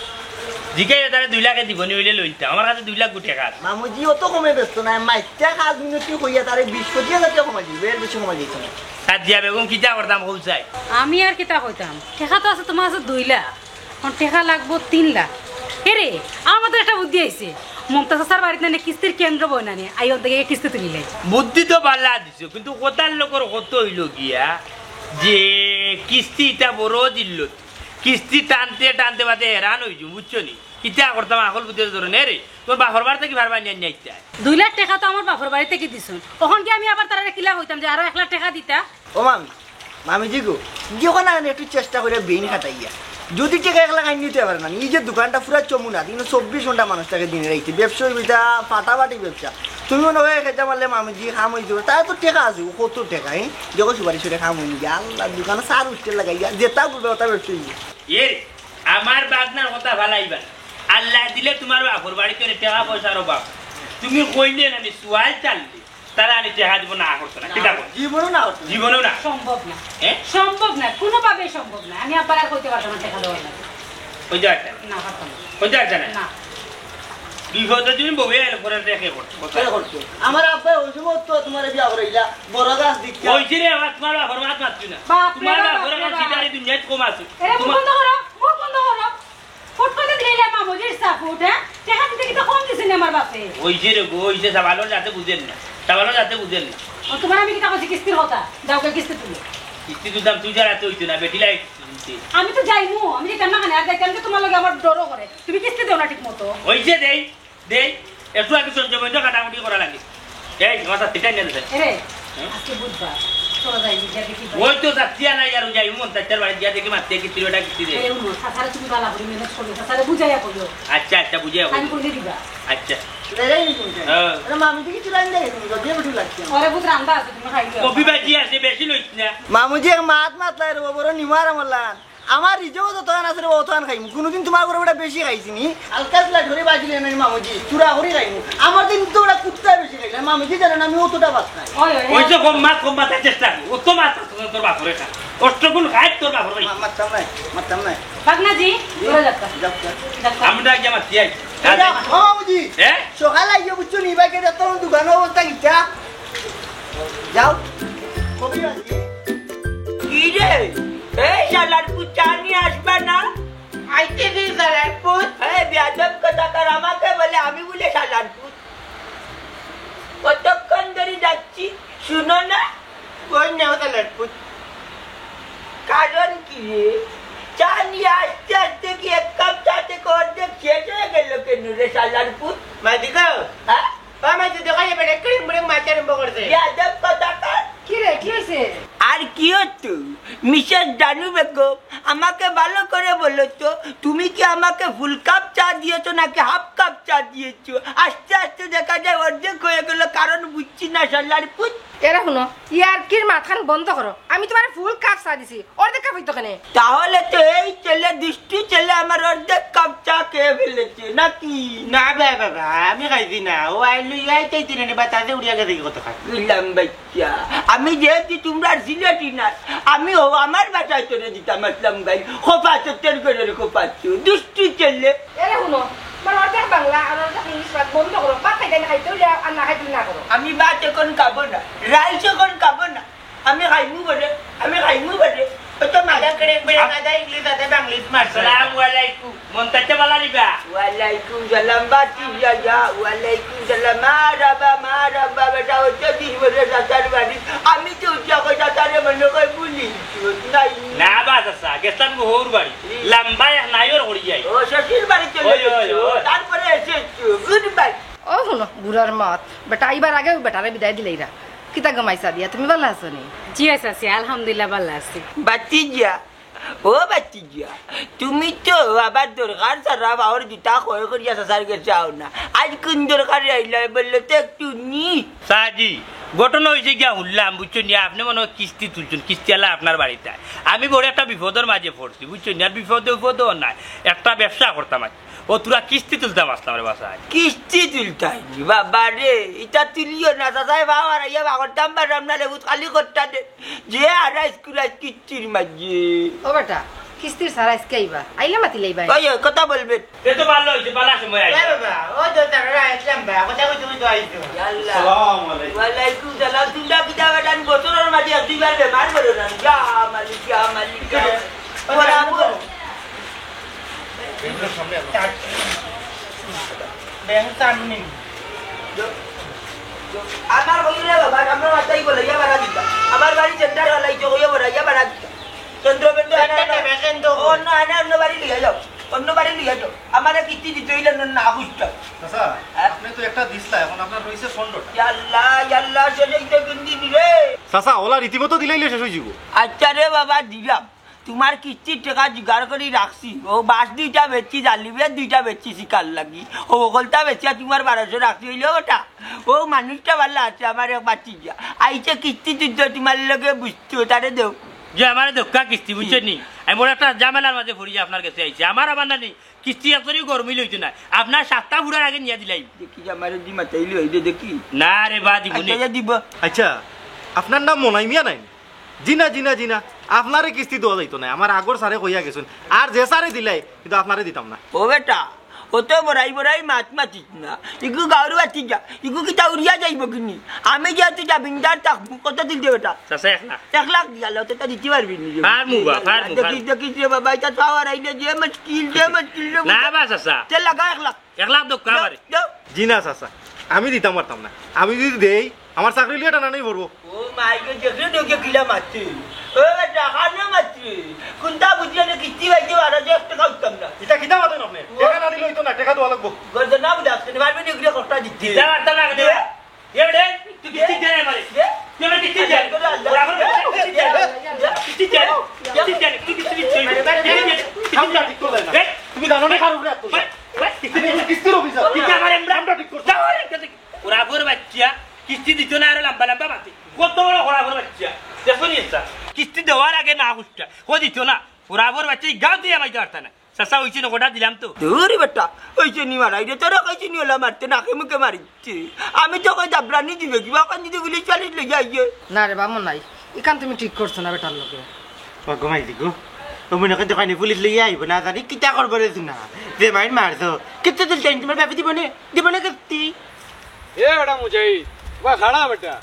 জিগাইয়া তারে দুই লাখে দিবো নি, অইলে লইতাম। আমার কাছে দুই লাখ টেকা আছে। মামুজি, অত কমে বেচতো না, মাইকটা খাল মিনতি কইয়া তারে বিশ পঁচিশ হাজার টেকা কমাই দিবো, এর বেশি কমাই দিতো না। সাদিয়া বেগম, কিতা করতাম কও চাই? আমি আর কিতা কইতাম, টেকা তো আছে তোমার কাছে দুই লাখ, অখন টেকা লাগবো তিন লাখ। এরে, আমার তো একটা বুদ্ধি আইছে, মমতাজ চাচার বাড়িত নানি কিস্তির কেন্দ্র বয় নানি, আই অন থেকে কিস্তি তুলিলাই। বুদ্ধি তো ভালা দিছো, কিন্তু কথার লোকর কত অইলো গিয়া যে কিস্তি ইটা বড় জিল্লত, কিস্তি টানতে টানতে বাদে হেরান অইযিমু, বুঝছো নি? কিতা করতাম, আকল বুদ্ধি ধরে নে রে। তোর বাপর বাড়ি থাকি পারবায় নি আনিয়া ইতা? দুই লাখ টেকা তো আমার বাপর বাড়ি থাকি দিছইন, অখন কি আমি আবার তারারে কিলা কইতাম যে আরো এক লাখ টেকা দিতা? ও মামি, মামিজি গো, দেখো না, একটু চেষ্টা করিয়া বেইন খাটাইয়া। যদি টেকা এক লাখ আইন নিতে পারে না, এই যে দোকানটা পুরা চমুনা, কিন্তু চব্বিশ ঘন্টা মানুষ থাকে দিনে রাইতে, ব্যবসা অইবো ইটা ফাটাফাটি ব্যবসা। তুমি মনে হয় খেতে পারলে মামিজি কাম অইতে পারে, তার তো টেকা আছে, কত টেকা, হ্যাঁ? দেখো সুপারি সুরে কাম অইনি গিয়া, আল্লাহ, দোকানে সার উঠতে লাগাইয়া, যেটা বলবে ওটা ব্যবসা অইবো। এ, আমার বাগনার কথা ফালাইবা না। আল্লায় দিলে তোমার বাপর বাড়িত টেকা পয়সার অভাব। তুমি কইলে না, আমি সুয়াল চাললে, তারা আমি টেকা দিব না করতো না। কিতা করতো? জীবনও না করতো না। জীবনও না। সম্ভব না। হ্যাঁ? সম্ভব না, কোনোভাবেই সম্ভব না। আমি আব্বার আর কইতে পারতাম না টেকা দেওয়ার লাগি। কইতে পারতাম না। না, পারতাম না। কইতে পারতাম না। না। বিপদে তুমি বউয়ে এর পরে রেখে করছো। কে করছো? আমার আব্বায় ওই সময় তো তোমার বিয়া করাইলা, বড় গাছ দিকে। ওই যে রে, আবার তোমার বাপর মাত মাতছি না। বাপ রে তোমার বাপ, বাপর বাপ রে এখন বাপ। সিটারি দুনিয়াত কম আছে। এরে, মুখ তোমার বন্ধ করো, মুখ বন্ধ করো। ফট করে দিলে মামুজির সাফুট, হ্যাঁ? টেকা দিতে কিতা কম দিছে না আমার বাপে? ওই যে রে গো, ওই যে সাবালর যাতে বুঝেন না। সাবালর যাতে বুঝেন না। ও, তোমার আমি কিতা কইছি কিস্তির কথা? যাও গে কিস্তি তুলো। কিস্তি তুলতাম, তুই যারা তো হইতো না, বেটি লাই। আমি তো যাইমু, আমি যাইতাম না কেনে? আর যাইতাম যে তোমার লগে আমার ডরও করে। তুমি কিস্তি দেও না ঠিক মতো। ওই যে দেই, দেই, একটু আগে সঞ্জয় বন্ধু কাটাকাটি করা লাগে। এই, আমার সাথে এটা নিয়ে দে। এরে, হুম? আজকে বুধবার, চলো যাই, গিয়া দেখি ভাই। ওই তো যাচ্ছি আর নাই, আর যাই মন, তার বাড়ি গিয়া দেখি মারতে কিস্তি ওটা কিস্তি দে। এই, উনো, চাচারে তুমি বালা করে manage করো, চাচারে বুঝাইয়া কইও। আচ্ছা, আচ্ছা, বুঝাইয়া কইও। আমি কইলে দিবা। আচ্ছা। লেগে গেছি তুমি। হ্যাঁ। আরে, মামি তো কিছু লাইন দেয়, তুমি যদি একটু লাগছে। ওরে বুঝ রান্দা আছে, তুমি খাই দিও। কফি বাজি আছে, বেশি লইছ না। মামুজি, এক মাত মাতলাই রে, বড় নিমার আমলান। আমার রিজেও যতখান আছে রে, অতখান খাইমু। কোনোদিন তোমার ঘরে বেটা বেশি খাইছি নি? হালকা স্লাইড করে বাজি লেন মামুজি, চূড়া করে খাইমু। আমার দিন তো ওরা কুত্তা বেশি খাইলে, মামুজি জানেন আমি অতটা ভাত খাই। ওই, ওই, ওই। ওই যে কম মাত, কম মাতার চেষ্টা কর। ও তো মাত, তোর, তোর বাপরে খা। অষ্টগুণ খায় তোর বাপরে ভাই। মা-, মারতাম নাই, মারতাম নাই। বাগনাজি, জি? ঘরে যাও। যাও, যাও। যাও। আমরা গিয়ে মাতি আই। এটা, ও মামুজি, হ্যাঁ? সকালে আইয়া বুঝছো নি, ভাই, কেটে তোর দোকানের অবস্থা কিতা? যাও। কবি আছি। কি রে? এই শালার পুত চা নিয়ে আসবে না? আইতে দি শালার পুত। এই বেয়াদব কথাকার আমাকে বলে আমি বলে শালার পুত। কতক্ষণ ধরে যাচ্ছি, শুনো না? কই নেও শালার পুত? কারণ কি রে? চা নিয়ে আসতে আসতে কি এক কাপ চা থেকে অর্ধেক শেষ হয়ে গেল কেন রে শালার পুত? মাঝি গো। হ্যাঁ? ও মাঝি, দেখো, এ বেটা ক্রিম ব্রিম মারতে আরম্ভ করছে। বেয়াদব কথাকার। কি রে, কি হইছে? আর কি হতো? মিসেস জানু বেগম, আমাকে ভালো করে বলো তো, তুমি কি আমাকে ফুল কাপ চা দিয়েছো নাকি হাফ কাপ চা দিয়েছো? আস্তে আস্তে দেখা যায় অর্ধেক হয়ে গেল, কারণ বুঝছি না শালার পুত। এরে হুনো, ইয়ার্কির মাতখান বন্ধ করো। আমি তোমারে ফুল কাপ চা দিছি, অর্ধেক কাপ হইতো কেনে? তাহলে তো এই ছেলে, দুষ্টু ছেলে আমার অর্ধেক কাপ চা খেয়ে ফেলেছে নাকি? না বে বাবা, আমি খাইছি না। ও আইলু ইয়াই তাই দিনে নি বাতাসে উড়িয়া গেছে কি কত খাই। বুঝলাম ভাই। ইয়া, আমি যেহেতু তোমরা সিলেটি না, আমি ও আমার বাসায় তোরে দিতাম আসলাম ভাই। খোপা তো তোর ঘরের খোপা তো, দুষ্টু ছেলে। এরে হুনো, তোমার অর্ধেক বাংলা আর অর্ধেক ইংলিশ মাত বন্ধ করো। ভাত খাইতে না খাইতে হইলে আর না খাইতে না করো। আমি ভাত এখন খাবো না, রাইস এখন খাবো না। আমি খাইমু বলে, আমি খাইমু বলে। ও তো মাথা করে বেড়ে আপ- মাথা ইংলিশ আছে, বাংলিশ মারছে। আসসালামু আলাইকুম। মন্তাজে বালা নিবা? ওয়ালাইকুম সালাম, বাতি যা যা। ওয়ালাইকুম সালাম, মারহাবা, মারহাবা, বেটা, ও তো দিস বলে চাচার বাড়ি। আমি তো উঠা কই চাচারে মনে কই ভুলি নাই। না বা চাচা, গেছলাম গো হউর বাড়ি। হুম। লম্বা এক নাইর করি যাই। ও, শ্বশুর বাড়ি চলে ওই, ওই, গেছো, ওই। তারপরে এসেছো। Good bye. ও হুনো, বুড়ার মাত। বেটা, আইবার আগে ওই বেটারে বিদায় দিলাইরা। কিতা গো মাইসাদিয়া, তুমি বালা আছো নি? জি, আছি, আছি, আলহামদুলিল্লাহ, বালা আছি। বাতি যা। ও ভাতিজা, তুমি তো আবার দরকার ছাড়া বাবার জুতা খয় করিয়া চাচার গেছে আও না। আইজ কুন দরকারে আইলায় বললে তো একটু নি। চাচাজি, ঘটনা অইছে গিয়া হুনলাম, বুঝছইন নি, আপনে মনো অয় কিস্তি তুলছইন, কিস্তিআলা আপনার বাড়িত। আমি বড় একটা বিপদর মাঝে পড়ছি, বুঝছইন নি, আর বিপদে উপদেও নাই, একটা ব্যবসা করতাম আর কি। অউ থুড়া কিস্তি তুলতাম আছলাম রে বা চাচাজি। কিস্তি তুলতায় নি? বাবা রে, ইতা তুলিও না, চাচায় বাবা আর আইয়া বাগরতাম পারতাম না রে, বুঝ খালি করতা দে। যে আড়াইশ কুড়াইশ কিস্তির মাঝে। ও বেটা, কিস্তির ছাড়া আইজকে আইবা? আইলে মাতিলাইবা। ওই, ওই, কথা বলবেন। এ তো ভালা অইছে, ভালা সময় আইছে। এ বাবা, ও তো তারা আইলাম বা, কথা কইতে কইতে আইছো। ইয়া আল্লাহ। আসসালামু আলাইকুম। ওয়ালাইকুম সালাম। তুমরা কিতা বেটা, আমি বছরর মাঝে এক দুইবার বেমার করো না। ইয়া মালিক, ইয়া মালিক, ইয়া মালিক। ওরা বল। ব্যাংক চাননি। আমার কইলে বাবা, আমরা মাথায় বলে, ইয়া বাড়া দিতা। আমার বাড়ি সেন্টার হালাইছে, কইয়া বড়, ইয়া বাড়া দিতা। চন্দ্রবেন্দ্র আনা, আনা। অন্য আনা, অন্য বাড়ি লইয়া যাও। অন্য বাড়ি লইয়া যাও। আমারে কিস্তি দিতে অইলে না, না বুঝতাম। চাচা, হ্যাঁ? আপনে তো একটা দিছলা, এখন আপনার রইছে পনেরোটা। ইয়া আল্লাহ, ইয়া আল্লাহ, চলে ইতে কোন দিন রে? চাচা, অলা রীতিমতো দিলাইলে শেষ অইযিবো। আচ্ছা রে বাবা, দিলাম। তুমার কিস্তির টেকা জোগাড় করি রাখছি। অউ বাঁশ দুইটা বেচছি, জালি বেত দুইটা বেচছি শিকার লাগি। অউ হকলতা বেচিয়া তুমার বারোশো রাখছি অইলো ওটা। অউ মানুষটা ভালা আছে, আমার এক বাঁচি গিয়া। আইছে কিস্তি তুলতো তুমার লগে বুঝতো, তারে দেও। যে আমারে দক্কা কিস্তি, বুঝছইন নি? আমি বড় একটা ঝামেলার মাঝে পড়িয়া আপনার গেছে আইছি। আমার আবার না নি, কিস্তি একবারে গরমিল অইতো না। আপনার সাতটা ফুরার আগে নিয়া দিলাই। দেখি যে আমারে দি মাতাইলি অই দে দেখি। না রে বা, দিবো নে। আচ্ছা, দিব। আচ্ছা, আপনার নাম মনাই মিয়া নায় নি? জি না, জি না, জি না। আপনারে কিস্তি দেওয়া যাইতো নায়। আমার আগর স্যারে কইয়া গেছইন। আর যে স্যারে দিলাই, কিন্তু আপনারে দিতাম না। ও বেটা, অত বড়াই বড়াই মাত মাতিস না। ইগু গাউর বাতি যা। ইগু কিতা উড়িয়া যাইবো কিনি? আমি যেহেতু জামিনদার থাকবো, কত দিল দে বেটা? চাচা, এক লাখ। এক লাখ দিয়া লো, তো তা দিতে পারবি নি? পারমু বা, পারমু, দেখিস, পারমু। দেখিস রে বাবা, ইটা তো আর আইলে যে মুশকিল, যে মুশকিল রে না বাবা। বা চাচা। তে লাগা এক লাখ। এক লাখ দক্কা দাও, আমারে। দাও। জি না চাচা, আমি দিতাম পারতাম না। আমি যদি দেই, আমার চাকরি লইয়া টানাটানি পড়বো। ও মাই গো, দেখলে তো ওকে কিলা মারছে। ও বেটা, কানে মারছে। কুনটা বুঝলে না, কিস্তি পাইতে পারা যায়, এক টেকা উঠতাম না। ইটা কিতা মাতইন আপনে? ও। টেকা না দিলে অইতো না, টেকা দেওয়া লাগবো। গর্দনা বুঝাস কেনে? মারবে নি, ওগুলো কষ্ট দিতে। দিতে পারতাম না কেনে? দে। এ বেটা, তুই কিস্তি দে আমারে। দে। তুই আমারে কিস্তি দে। আল্লাহ, আল্লাহ। ওরা আমারে কিস্তি দে। দে। কিস্তি দে। কিস্তি দে। তুই কিস্তি দিতে হইবে। কিস্তি দে। খামটা ঠিক করে দেয় না। দে। তুমি জানো না কার উপরে এত? ভাই, ভাই, কিস্তি দে। কিস্তির অফিসার। কিস্তি আমার আমরা। খামটা ঠিক করছে। যাও, ওরা বড় বাচ্চা, কিস্তি দিত না, আরো লম্বা লম্বা মাতে। কত বড় খরাফর বাচ্চা। দেখো নি এটা? কিস্তি দেওয়ার আগে না বুঝতা। ও দিত না। খরাফর বাচ্চা, এই গাঁও দিয়া মাইতে পারতা না। চাচা, অইছে না, কটা দিলাম তো। দূর বেটা, অইছে নি মারাই রে, তোরা কইছে নি ওলা মারতে, নাকে মুখে মারিছে। আমি তো কই দাবরানি দিবে, কিবা ওখান যদি পুলিশ পালিশ লইয়া আইয়ে। না রে বা মনাই, ইখান তুমি ঠিক করছো না বেটার লগে। ও গো মাইজি গো, ও মনে কয় দোকানে পুলিশ লইয়া আইবো না, জানি কিতা করবো রে তুই না। যে মাইর মারছো, কিস্তি দিল টাইম তোমার বাপে দিব নে, দিব নে কিস্তি। এ বেটা মুজাহিদ, বা খাড়া বেটা।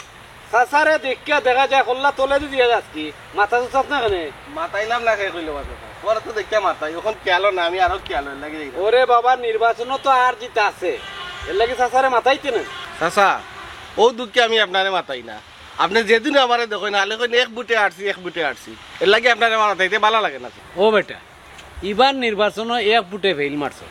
চাচারে দেখিয়া দেখা যায় কল্লা তলেদি দিয়া যাস কি? মাথা চুচাস না কেনে? মাথাইলাম না, কে কইলো মাথা চুচাস? পরে তো দেখিয়া মাথাই, অখন খেয়ালও না, আমি আরো খেয়াল অইল লাগি যাই। ওরে বাবা, নির্বাচনও তো আর জিতা আছে, এর লাগি চাচারে মাথাইতে না। চাচা, ও দুঃখে আমি আপনারে মাথাই না। আপনে যেদিন আমারে দেখইন, আলে কইন এক বুটে আটছি, এক বুটে আটছি। এর লাগি আপনারে মাথাইতে ভালা লাগে না। ও বেটা, ইবার নির্বাচনও এক বুটে ফেইল মারছো।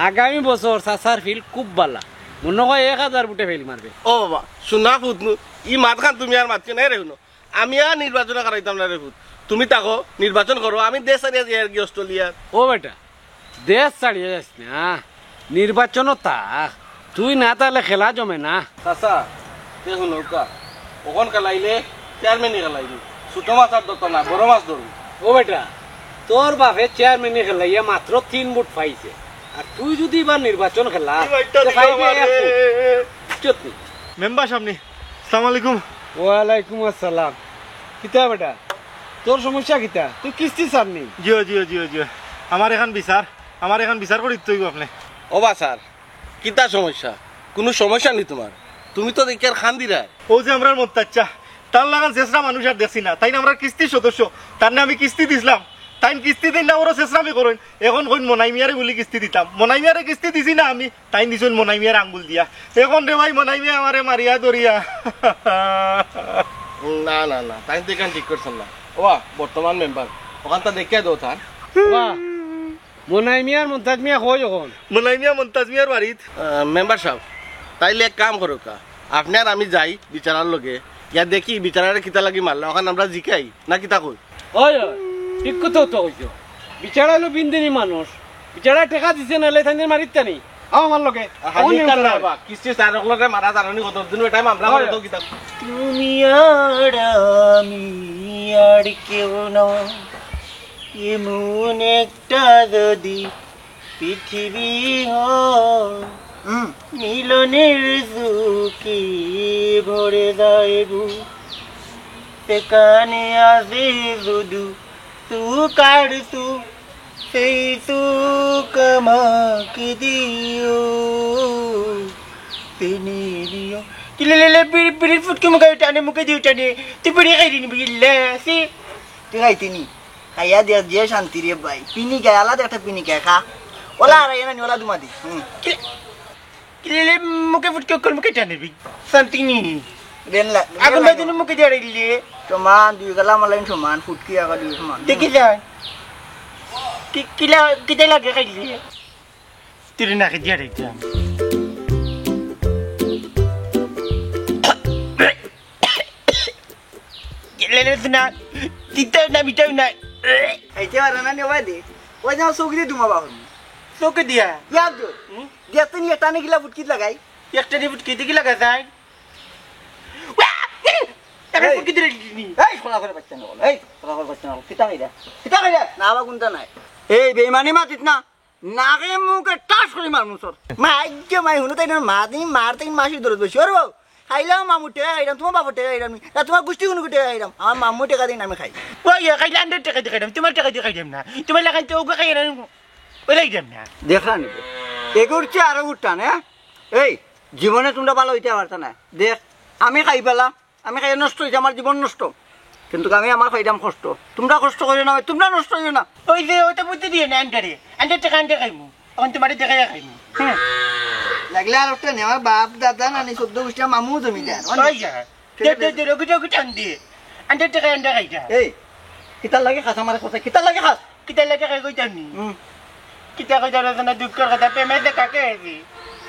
আগামী বছর চাচার ফিল খুব ভালা, মনো কয় এক হাজার বুটে ফেইল মারবে। ও বাবা, শুনা ফুতনু, ই মাতখান তুমি আর মাতিও না রে, হুনো। আমি আর নির্বাচনে খাড়াইতাম না রে ফুত। তুমি থাকো, নির্বাচন করো, আমি দেশ ছাড়িয়া যাই আর কি অস্ট্রেলিয়ার। ও বেটা, দেশ ছাড়িয়া যাস না, নির্বাচনও থাক। তুই না থাকলে খেলা জমে না। চাচা, তে হুনউক্কা, অখন খেলাইলে চেয়ারম্যানই খেলাইবি। ছোট মাছ আর ধরতো না, বড় মাছ ধরবি। ও বেটা, তোর বাপে চেয়ারম্যানই খেলাইয়া মাত্র তিন ভোট পাইছে, আর তুই যদি ইবার নির্বাচন খেলা, তে পাইবে এক ভোট। ইজ্জত নেই। মেম্বার সাহেব নি? আসসালামু আলাইকুম। ওয়ালাইকুম আসসালাম। কিতা বেটা, তোর সমস্যা কিতা? তুই কিস্তি ছাড় নি? জিও, জিও, জিও, জিও। আমার এখান বিচার, আমার এখান বিচার করি দিতে অইবো আপনে। ও বা স্যার, কিতা সমস্যা? কুনু সমস্যা নি তুমার? তুমি তো দেখিয়ার কান্দিরায়। অউ যে আমরার মন্তাজ চাচা, তার লাখান শেষরা মানুষ আর দেখছি না। তাইন আমরার কিস্তির সদস্য, তার নামে আমি কিস্তি দিছলাম। তাইন কিস্তি দেইন না, বড় শেষরামি করইন। অখন কইন মনাই মিয়ারে বুলি কিস্তি দিতাম। মনাই মিয়ারে কিস্তি দিছি না আমি, তাইন দিছইন মনাই মিয়ার আঙ্গুল দিয়া। অখন রে ভাই, মনাই মিয়া আমারে মারিয়া ধরিয়া। না, না, না, তাইন তো ইখান ঠিক করছইন না। ওবা, বর্তমান মেম্বার, অখানতা দেখিয়া দেও তান। ওবা, মনাই মিয়া আর মন্তাজ মিয়া কই অখন? মনাই মিয়া মন্তাজ মিয়ার বাড়িত। আহ, মেম্বার সাব, তাইলে এক কাম করউক্কা, আপনে আর আমি যাই বিচারার লগে, গিয়া দেখি বিচারারে কিতা লাগি মারলা, অখান আমরা জিকাই না কিতা কই? ওই, ওই, ঠিক কথা তো কইছো। বিচারা অইলো বিন্দিনি মানুষ। বিচারা টেকা দিছে না, লে তাইন মারিতা নি। আও আমার লগে। আ, অখন খালি নিয়ম তার করা বাবা, কিস্তি তার অকলরে মারা জানো নি কত দিন ওই টাইম আমরা অয়। তুমি আর আমি আর কেউ নয়, এমন একটা যদি পৃথিবী হয়, হুম। মিলনের সুখে ভরে যায় বুক। সেখানে আছে শুধু সুখ আর সুখ, সেই সুখ আমাকে দিও, টেনে নিও। কি লে লে লে, বিড়ি, বিড়ি ফুটকি মুখে টানে, মুখে দিও টানে। তুই বিড়ি খাইলি নি, বুঝলে? সি। তুই খাইতি নি? খাইয়া দেখ যে শান্তি রে ভাই। পিনি খায়, আলাদা একটা পিনি খায়, খা। ওলা আর আইয়া না নি, ওলা দুমা দি। হুম। কি, কি লে লে, মুখে ফুটকি অকল মুখে টানে বি। শান্তি নি। দেন লা-, আগুন দেন বাজে নি মুখে দিয়ে আড়াইলে। সমান, দুই গালা মালাইন সমান, ফুটকি আগা দুই সমান। দেখি যায়। কি, কিলা, কিতা লাগে খাইলে? তুই না খেয়ে দিয়ে আড়াইতাম। গেলে রে না, তিতাও না, মিঠাও না। খাইতে পারে না নি, ওই দে। ওই যে আমার চোখ দিয়ে ধুমা বাহর। চোখে দিয়া? ইয়ার তো। হুম? দিয়া তো নিয়ে টানে গিলা ফুটকিত লাগাই। একটা দিয়ে ফুটকিতে গিলা গাছাই। আমি এই। ফুটকিতে রেখে দিনি। এই, খোলা করে বাচ্চা না বলো। এই, খোলা করে বাচ্চা না বলো। কিতা খাইরা? কিতা খাইরা? না, আবার কোনটা নাই। এই, বেইমানি মাতিস না। নাকে মুখে টাস করি মারমু সর। মা, আইজকে মাই হুনো তাই না, মা দিন মার তাই মাসির দরদ বসি। ওর বউ, খাইলাম মামু টেকা খাইলাম, তোমার বাপর টেকা খাইলাম নি। না, তোমার গোষ্ঠী কোনো টেকা খাইলাম। আমার মামু টেকা দিন আমি খাই। ওই, খাইলে আন্ডার টেকা দিয়ে খাইলাম, তোমার টেকা দিয়ে খাইলাম না। তোমার লাখান তো ওকে খাইলাম, ওই খাইলাম না। দেখলা নি? এগুর চেয়ে আরো উঠটা না, হ্যাঁ? এই, জীবনে তোমরা ভালো হইতে পারতা না। দেখ, আমি খাই পেলাম, আমি খাইয়া নষ্ট হইছে, আমার জীবন নষ্ট। কিন্তু আমি আমার খাইলাম কষ্ট। তোমরা কষ্ট করিও না, তোমরা নষ্ট হইও না। ওই যে, ওটা বুঝতে দিও না, আন্ডারে। আন্ডার টেকা আন্ডার খাইমু। অখন তোমারে দেখাইয়া খাইমু। হুম। লাগলে আর একটা নেওয়া, বাপ, দাদা, নানি, চোদ্দ গোষ্ঠী, মামু জমিদার। ওই যা। ঠিক দে, আছে। দে, দে, রুগী, রুগী টান দিয়ে। আন্ডার টেকা আন্ডার খাইতা। এই, কিতার লাগি খাস আমার কথা? কিতার লাগি খাস? কিতার লাগি খাই কইতাম নি? হুম। কিতা কইতাম না, দুঃখর কথা, প্রেমে দেখা হয়েছি।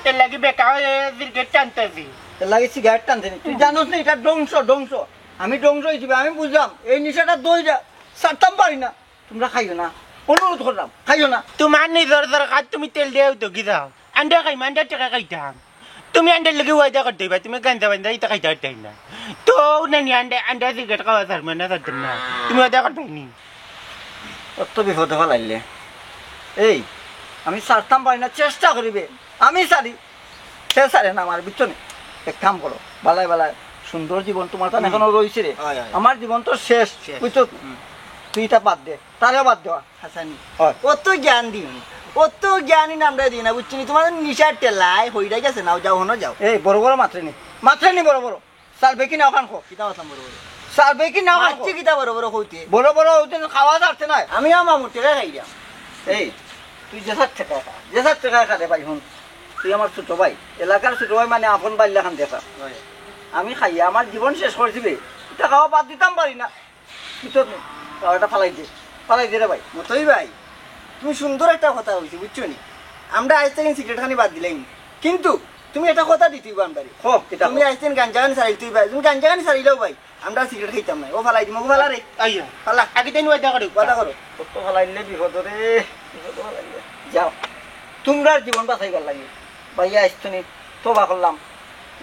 এর লাগি বেকা হয়ে সিগারেট টানতেছি। এর লাগি সিগারেট টানতে নি। তুই জানোস না এটা ধ্বংস, ধ্বংস। আমি ধ্বংস হয়ে যাবে, আমি বুঝলাম। এই নিশাটা দই যা, ছাড়তাম পারি না। তোমরা খাইও না, অনুরোধ করলাম, খাইও না। তোমার নিজর দরকার, তুমি তেল দিয়ে তো কি দাও? আন্ডা খাইমু, আন্ডা টেকা খাইতাম। তুমি আন্ডার লগে ওয়াদা করতে হইবা, তুমি গাঞ্জা বাঞ্জা ইতা খাইতে পারতাই না। তো নানি আন্ডা, আন্ডা সিগারেট খাওয়া ছাড়মু না, ছাড়তাম না। তুমি ওয়াদা করতে নি। অত বিপদে ফালাইলে। এই, আমি ছাড়তাম পারি না, চেষ্টা করিবে। আমি ছাড়ি, সে ছাড়ে না আমার, বুঝছো নি? এক কাম করো, বালায় বালায় সুন্দর জীবন তোমার তান হুম। এখনো রইছে রে। হয়, হয়। আমার জীবন তো শেষ, শেষ। বুঝছো? হুম। তুই এটা বাদ দে, তারেও বাদ দেওয়া। হাসানি। হয়। অত জ্ঞান দিন, অত জ্ঞানী নামটা দিই না, বুঝছো নি? তোমার নিশার টেলায় হইরাই গেছে, নাও, যাও, হনো যাও। এই বড় বড় মাত্রে নি, মাত্রে নি বড় বড়। সালবে কি না ওখান খো? কিতা মাতলাম বড় বড়? সালবে কি না ওখান খো? মাতছি কিতা বড় বড় কইতে? বড় বড় হইতে খাওয়া যাচ্ছে না। আমি আমার মামুর টেকা খাইলাম। এই, তুই যে সাত টাকা খা, যে সাত টাকা খা রে ভাই, হুন। তুই আমার ছোট ভাই, এলাকার ছোট ভাই মানে আপন ভাই লাখান দেখা। হয়। আমি খাইয়া আমার জীবন শেষ করে দিবে, এটা খাওয়া বাদ দিতাম পারি না। ভিতর নে, খাওয়াটা ফালাই দে, ফালাই দে রে ভাই। মতই ভাই, তুমি সুন্দর একটা কথা কইছো, বুঝছো নি? আমরা আইজ থাকি সিগারেট খানি বাদ দিলাই নি, কিন্তু তুমি একটা কথা দিতে হইব আমরারে। খো, কিতা তুমি খো? আইজ থাকি গাঞ্জা খানি ছাড়াই দিতে হইবা। তুমি গাঞ্জা খানি ছাড়িলাও ভাই, আমরা সিগারেট খাইতাম না। ও ফালাই দিমু, ও ফালা রে। আইয়া। ফালা। আগে তাই ওয়াদা করো। ওয়াদা করো। কত ফালাইলে বিপদ রে, বিপদ ফালাইলে। যাও, তোমরা জীবন বাঁচাইবার লাগি। ভাইয়া আইজ থাকি তওবা করলাম,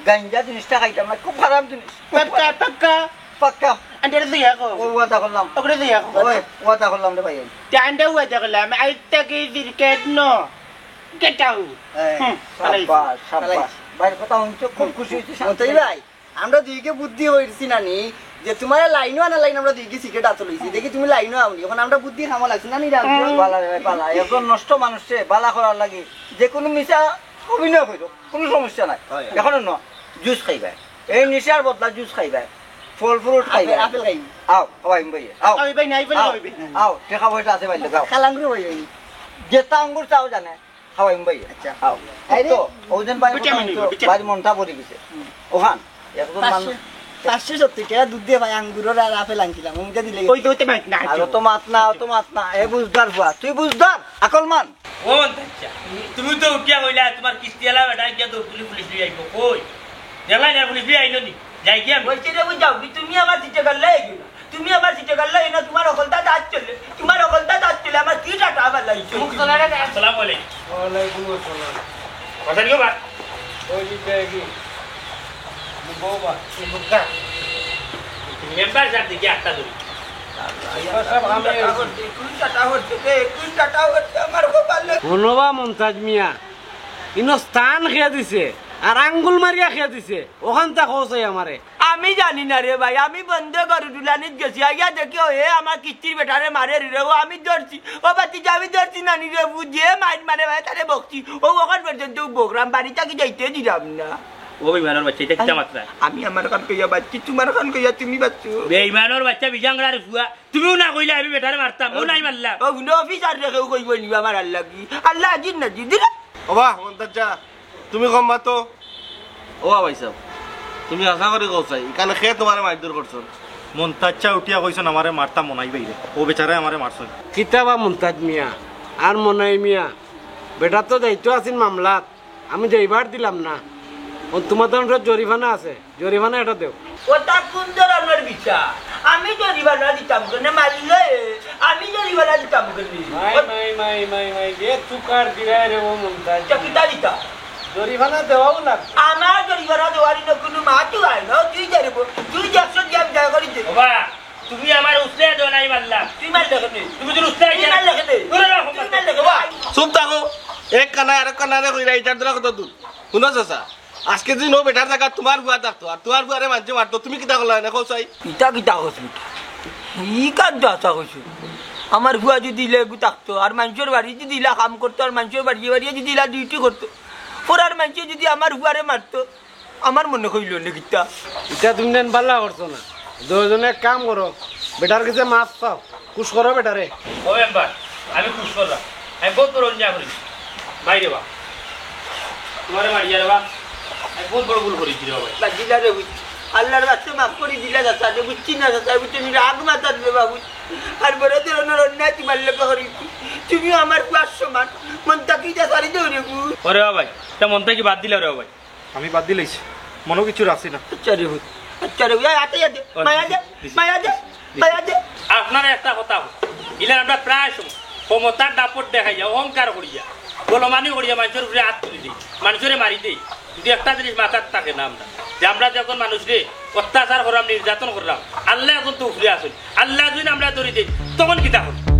গাঞ্জা জিনিসটা খাইতাম না, খুব খারাপ জিনিস। পাক্কা, পাক্কা। পাক্কা। আন্ডারে দিয়া কও। ও ওয়াদা করলাম। ওগুলো দিয়া কও। ওই, ওয়াদা করলাম রে ভাই। তে আন্ডা ওয়াদা করলাম, আইজ থাকি সিগারেট no। Get out। হ্যাঁ। হুম, ফালাই। সাব্বাস, সাব্বাস। ফালাই। ভাইর কথা হুনছো, খুব খুশি হইছি। মতই ভাই, আমরা দুইকে বুদ্ধি হইছি না নি, যে তোমার লাইনও আনা লাইন আমরা দুইকে সিগারেট আতো লইছি। দেখি তুমি লাইনও আওনি। এখন আমরা বুদ্ধি খামো লাগছে না নি রাম? বালা রে ভাই, বালা। একজন নষ্ট মানুষরে বালা করার লাগি যে কোনো মিছা অভিনয় করো, কোনো সমস্যা নাই। হয়, হয়। এখন ন, জুস খাইবা। এই নিশার বদলা জুস খাইবা। ফল fruit খাইবা। আপেল, আপেল খাইবি। আও, খাওয়াইম ভাই। আও। খাওয়াই ভাই, নাই বলে আও। খাওয়াই ভাই। আও, টেকা পয়সা আছে ভাই, যাও। খালাঙ্গুর ভাই, ভাই। যেটা আঙ্গুর চাও জানে, খাওয়াইম ভাই। আচ্ছা। আও। আরে। তো, ওই দিন ভাই ভিটামিন মনটা নিব, ভিটামিন। ভাই মনটা পড়ে গেছে। হুম। ওখান, একজন মানুষ পাঁচশো, পাঁচশো সত্তর টাকা দুধ দিয়ে ভাই আঙ্গুর আর আপেল আনছিলাম, ওইটা দিলে ওই তো, ওইটা ভাই, না, আর অত মাত না, অত মাত না। এ বুঝদার ফুয়া, তুই বুঝদার, আকলমান। ও, আচ্ছা। তুমি তো উঠিয়া কইলা, তোমার কিস্তিওয়ালা বেটা গিয়া তো পুলিশ, পুলিশ লই আইবো। কই? দেখলাই না, পুলিশ লই আইলো নি? যাই কি আমি? বলছি রে, বুঝাও কি? তুমি আমার সিটে গাল্লা এগিয়ে না। তুমি আমার সিটে গাল্লা এগিয়ে না, তোমার অকলতা দাঁত চললে। ওয়ালাইকুম আসসালাম। কথা কি বা? ওই যে কি? বাবা। মেম্বার সাহেব দেখি আটটা ধরি। মেম্বার সাহেব, আমি টাটা হচ্ছে, তুই টাটা হচ্ছে রে, তুই টাটা হচ্ছে, আমার খুব ভালো লাগে। হুনো বা মন্তাজ মিয়া, ইনো স্থান কে দিছে, আর আঙ্গুল মারিয়া কে দিছে, অখানতা কও চাই আমারে। আমি জানি না রে ভাই, আমি বন্ধ করে দুলানিত গেছি, আইয়া দেখি ও এ আমার কিস্তির বেটারে মারে রে, ও আমি ধরছি, ও বাতিজা আমি ধরছি না নি রে, বুঝে মাইর মারে ভাই তারে বকছি, ও অখান পর্যন্ত বকরাম, বাড়িত থাকি যাইতে দিলাম না। ও বেইমানর বাচ্চা, ইটা কিতা মাতরায়? আমি আমার খান কইয়া বাচ্চি, তুমার খান কইয়া তুমি বাচ্চু। বেইমানর বাচ্চা, বিজাংরার ফুয়া, তুমিও না কইলা আমি বেটারে মারতাম, ও নাই মারলা। ও হুনো, অফিসার রে কেউ কইবো নি আমার আল্লাহ কি? আল্লাহ আজির না জি, দিলে। ওবা, মন্তাজ চা, তুমি কম মাতো। ও ভাই সাহেব, তুমি আশা করি কও চাই, ইখানে কে তুমারে মারধর করছইন? মন্তাজ চা উঠিয়া কইছইন আমারে মারতা মনাই ভাইরে, ও বেচারায় আমারে মারছইন। কিতা বা মন্তাজ মিয়া আর মনাই মিয়া, বেটা তো যাইতো আছিল মামলাত, আমি যাইবার দিলাম না। ও তুমার তো একটা জরিমানা আছে, জরিমানা এটা দেও। ওটা কোন ধরনের বিচার? আমি জরিমানা দিতাম কেনে? মারিলে আমি জরিমানা দিতাম কেনে? মাই, মাই, মাই, মাই, মাই, যে তুকার দিরায় রে ও মন্তাজ। তা কিতা দিতা? জরিমানা দেওয়াও লাগবে। আমার জরিমানা দেওয়ার ইনো কোনো মাতু আয় না, তুই জানিব, তুই দেখছো যে আমি দয়া করি দে। বাবা, তুমি আমার উস্তাদ দেও নাই মারলা। তুই মারলে কেনে? তুমি তো উস্তাদ তুই মারলে কেনে? দূরে রাখো। তুই মারলে কেনে? বাবা। চুপ থাকো। এক কানায় আরেক কানারে কইরা ইটার দ্বারা কত দূর? হুনো চাচা, আজকে যদি নু বেটার জাগাত তুমার ফুয়া থাকতো, আর তুমার ফুয়ারে মানষে মারতো, তুমি কিতা করলা না, কও চাই? ইটা কিতা কস বেটা? ই কার দাতা কইছো? আমার ফুয়া যদি ইলা এগু থাকতো, আর মানষর বাড়ি যদি ইলা কাম করতো, আর মানষর বাড়িয়ে বাড়িয়ে যদি ইলা ডিউটি করতো, পরার মানষে যদি আমার ফুয়ারে মারতো, আমার মনে কইলো নে কিতা? ইটা তুমি দেন বালা করছো না। দুইজনে এক কাম করো, বেটার গেছে মাফ চাও, খুশ করো বেটারে। ও মেম্বার, আমি খুশ করলাম, আমি বউত বড় অন্যায় করিছি। ভাই রে বা, তুমারে মারিয়া রে বা, আমি বউত বড় ভুল করিছি রে বা ভাই। বাদ দিলা রে বুঝ, আল্লার বাস্তে মাফ করি দিলা চাচা রে, বুঝছি না চাচা, বুঝছি না, রাগ মাথাত রে বাবু। আর বড় ধরনের অন্যায় তুমার লগে করিছি, তুমিও আমার ফুয়ার সমান, মন্তাজ চা ছাড়ি দেও রে বুঝ। ওরে বা ভাই, ইটা মন্তাজ চা বাদ দিলা রে বা ভাই। আমি বাদ দিলাইছি, মনো কিছু রাখছি না। আচ্ছা রে হুত, আচ্ছা রে হুত, আতে দে, মায়া দে, মায়া দে, মায়া দে। আপনারে একটা কথা কই, ইলা আমরা প্রায় সময় ক্ষমতার দাপট দেখাইয়া, অহংকার করিয়া, গলমানি করিয়া মানষর উপরে আত তুলি দেই, মানষরে মারি দেই। কিন্তু একটা জিনিস মাথাত থাকে না আমরা, যে আমরা যখন মানষরে অত্যাচার কররাম, নির্যাতন কররাম, আল্লা একজন তো উপরে আছইন। আল্লা যদি আমরা ধরি দেই, তখন কিতা করবো?